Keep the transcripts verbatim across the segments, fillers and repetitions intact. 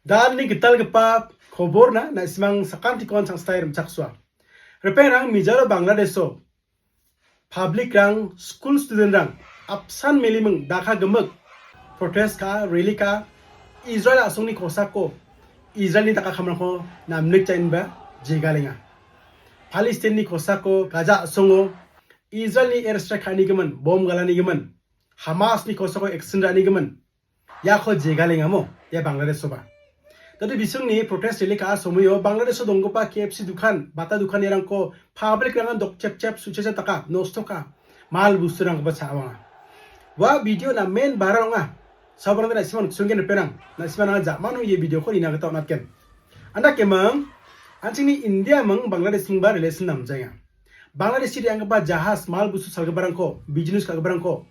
Dalni gitalgipa koborna na·simang sakantikon changstae rimchaksoa. Ripengrang, mijalo Bangladesh-o public-rang, skul student-rang apsan meliming Dhaka gimik protest ka, rally ka, Israel a·songni kosako Israelni dakkamrangko namnikjaenba jegalenga. Palestine-ni kosako Gaza a·songo Israelni airstrike ka·anigimin, bom galanigimin, Hamas-ni kosako action ra·anigimin, iako jegalengamo, ia Bangladesh-oba. Dade bisingni protest rally ka·a somoio Bangladesh-o donggipa K F C dukan, bata dukanirangko public-rangan dokchepchep, suchechep daka, nosto ka, mal busturangkoba cha·awanga. Ua video namen viral ong·a. Sabarangde na·simang niksonggen ripengrang, na·simang nanga ja·mano ia video-ko nina gita on·atgen. Andakemang, an·chingni India ming Bangladesh mingba relation namjaenga. Bangladesh-chi re·anggipa jahas, mal bustu salgiparangko, business ka·giparangko,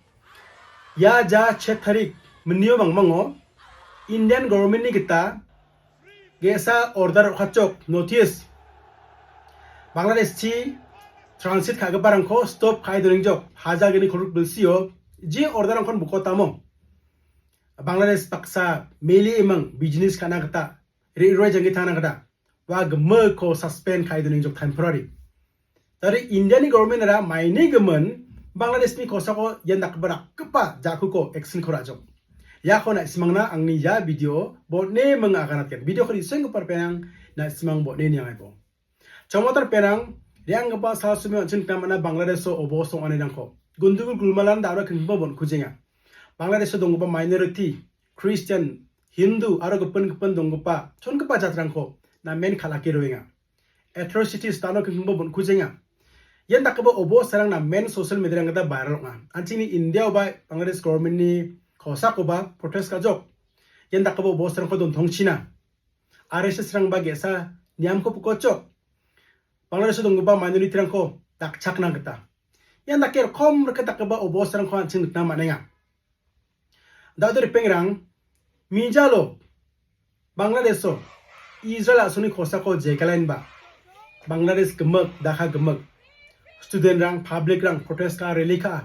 ia ja chet tarik minio mangmango Indian government-ni gita ge·sa order ra·chakjok, notice. Bangladesh-chi transit ka·giparangko stop ka·e donengjok, hajal gni kolgrikbilsio, je order-rangkon bukotamo Bangladesh baksa meli emang business ka·na gita, re·rua janggi tangna gita, ua gimikko suspend ka·e donengjok, temporary. Tari India-ni government-ara maini gimin Bangladesh-ni kosako ian dakgipa rakgipa ja·kuko action-ko ra·jok. Iako na·simangna angni ia video-o botne ming aganatgen. Video-ko risenggipa ripengrang, na·simang botne niangaibo. Chongmota ripengrang, re·anggipa sal somoi an·ching nikna man·a Bangladesh-o obosta ong·anirangko. Gundugul gulmalan da·aro kengkingba bon·kujenga. Bangladesh-o donggipa minority, Christian, Hindu aro gipin gipin donggipa chongipa jatrangko namen kal·ake roenga. Atrocities da·aro kengkingba bon·kujenga. Ian dakgipa obostarang namen social media-rang gita viral ong·a. An·chingni India-oba Bangladesh government-ni kosakoba protest ka·jok. Ian dakgipa obostarangko dontongchina. R S S-rangba ge·sa niamko pukotjok. Bangladesh-o donggipa minority-rangko dakchakna gita. Ian dake rokom rike dakgipa obostarangko an·ching nikna man·enga. Da·ode ripengrang, mijalo Bangladesh-o Israel a·songni kosako jegalainba Bangladesh gimik, Dhaka gimik, student-rang, public-rang protest ka, rally ka.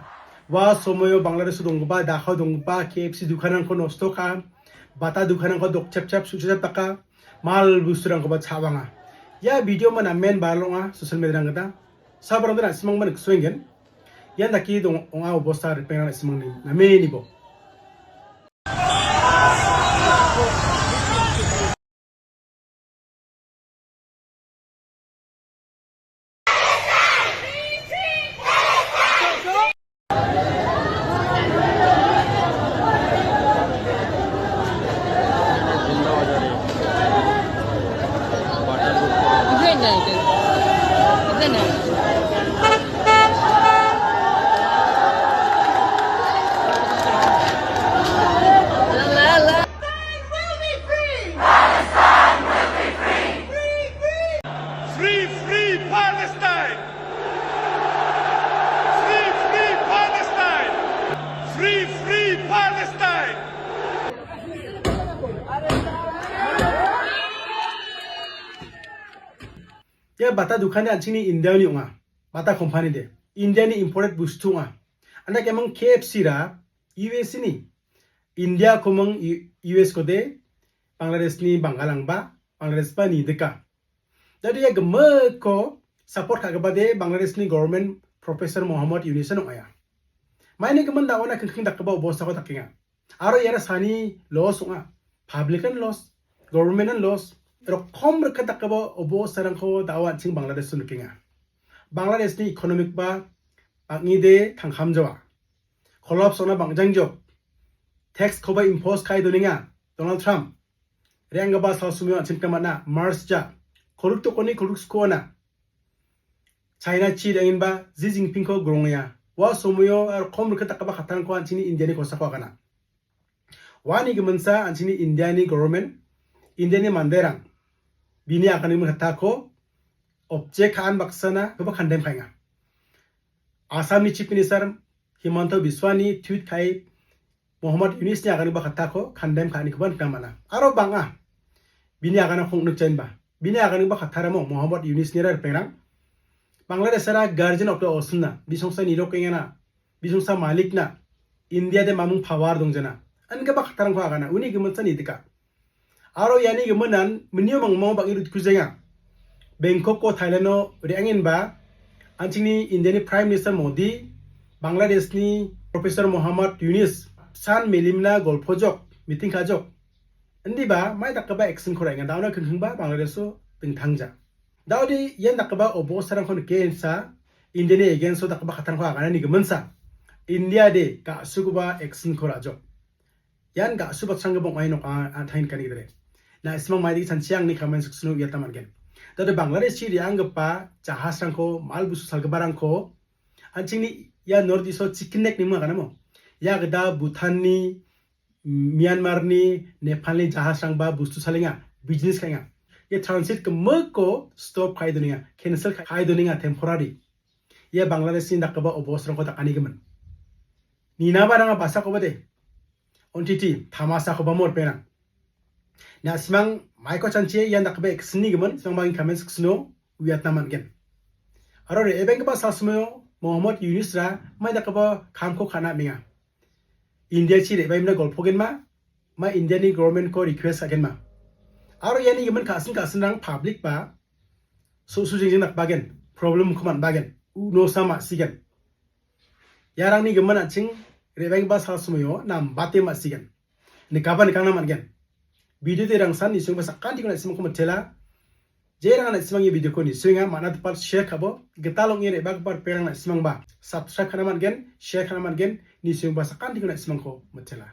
Ua somoio Bangladesh-o donggipa, Dhaka-o donggipa K F C dukanrangko nosto ka, bata dukanrangko dokchepchep, suchechep daka, mal busturangkoba cha·banga. Ia video-ba namen viral ong·a social media-rang gita. Sabarangde na·simangba niksoenggen. Ian dake dong-, ong·a obosta ripengrang na·simangni namenibo. Free, free Palestine! Free, free Palestine! Free, free Palestine! Ia bata dokan-ni an·chingni India-ni ong·a. Bata company de. India-ni imported bostu ong·a. Anda kemang K F C ra U S ni. India komang U-, U S kode Bangladesh-ni banggalangba, Bangladesh-ba nidika. Jadi ia gimikko support ka·gipa de Bangladesh-ni government Professor Mohammad Yunus-an ong·aia. Maini gimin da·ona kengkeng dakgipa obostako dakenga. Aro iara sani loss ong·a. Public-an loss, government-an loss. Rokom rikka dakgipa obostarangko da·o an·ching Bangladesh-o nikenga. Bangladesh-ni economic-ba bang·ide tangkamjawa. Collapse ong·na bang·jangjok. Tax-koba impose ka·e donenga Donald Trump. Re·anggipa salsomio an·ching nikna man·a, March ja, kolgrik dokoni kolgrik skuona. China chi re·angenba Xi Jinping-ko grongenga. Ua somoio rokom rikka dakgipa kattarangko an·chingni India-ni kosako agana. Uani giminsa an·chingni India-ni government, India-ni manderang, bini agangimin kattako object ka·an baksana koba condemn ka·enga. Assam-ni Chief Minister Himanta Biswani tweet ka·e Mohammad Yunus-ni agangipa kattako condemn ka·anikoba nikna man·a. Aro bang·a bini aganako ong·nikjaenba. Bini agangipa kattaramo Mohammad Yunus-nira ripengrang Bangladesh-ara guardian of the ocean-na, bisongsa nirokengena, bisongsa malikna, India-de mamung power dongjana, ingipa kattarangko agana, uni giminsa nidika. Aro iani giminan minio mangmango bang·e rutkujenga. Bangkoko Thailand-o re·angenba, an·chingni Indiani Prime Minister Modi, Bangladeshni Professor Muhammad Yunus san melimna golpojok, meeting ka·jok. Indiba mai dakgipa action-ko ra·enga, da·ona kingkingba Bangladesh-o dingtangja. Da·ode ian dakgipa obostarangko nike insa, Indiani against-o dakgipa kattarangko aganani giminsa, India de ga·sugipa action-ko ra·jok. Ian ga·su batsanggipa ong·ai nok a-, an·tangni kani gidare. Na·simang maidagi chanchi angni comment section-o uiatna man·gen. Da·ode Bangladesh-chi re·anggipa jahasrangko, mal bustu salgiparangko, an·chingni ia North East-o chicken neck nima ganamo. Ia gita Bhutan-ni, Myanmar-ni, Nepal-ni jahasrangba bustu salenga, business ka·enga. Ia transit gimikko stop ka·e donenga, cancel ka·e donenga, temporary. Ia Bangladesh-ni dakgipa obostarangko dakani gimin. Ninaba nanga basakoba de. Ontiti, tamasakoba mor·penang. Na·simang maiko chanchie ian dakgipa action-ni gimin, simang bangin comment section-o uiatna man·gen. Aro re·baenggipa salsimoio Mohammad Yunus-ra mai dakgipa kamko ka·na amenga. India-chi re·baimna golpogenma, ma India-ni government-ko request ka·genma. Aro iani gimin ka·sin ka·sinrang public ba, su-, su-, jengjeng dakbagen, problem-ko man·bagen, unosa ma·sigen. Iarangni gimin an·ching re·baenggipa salsimoio nambate ma·sigen. Nikaba nikangna man·gen. Video de rangsan nisenggipa sakantiko na·simangko mitela. Jerang na·simang ia video-ko nisenga, man·a dipat share ka·bo. Gital ong·e re·bagipa ripengrang na·simangba subscribe ka·na man·gen, share ka·na man·gen, nisengipa sakantiko na·simangko mitela.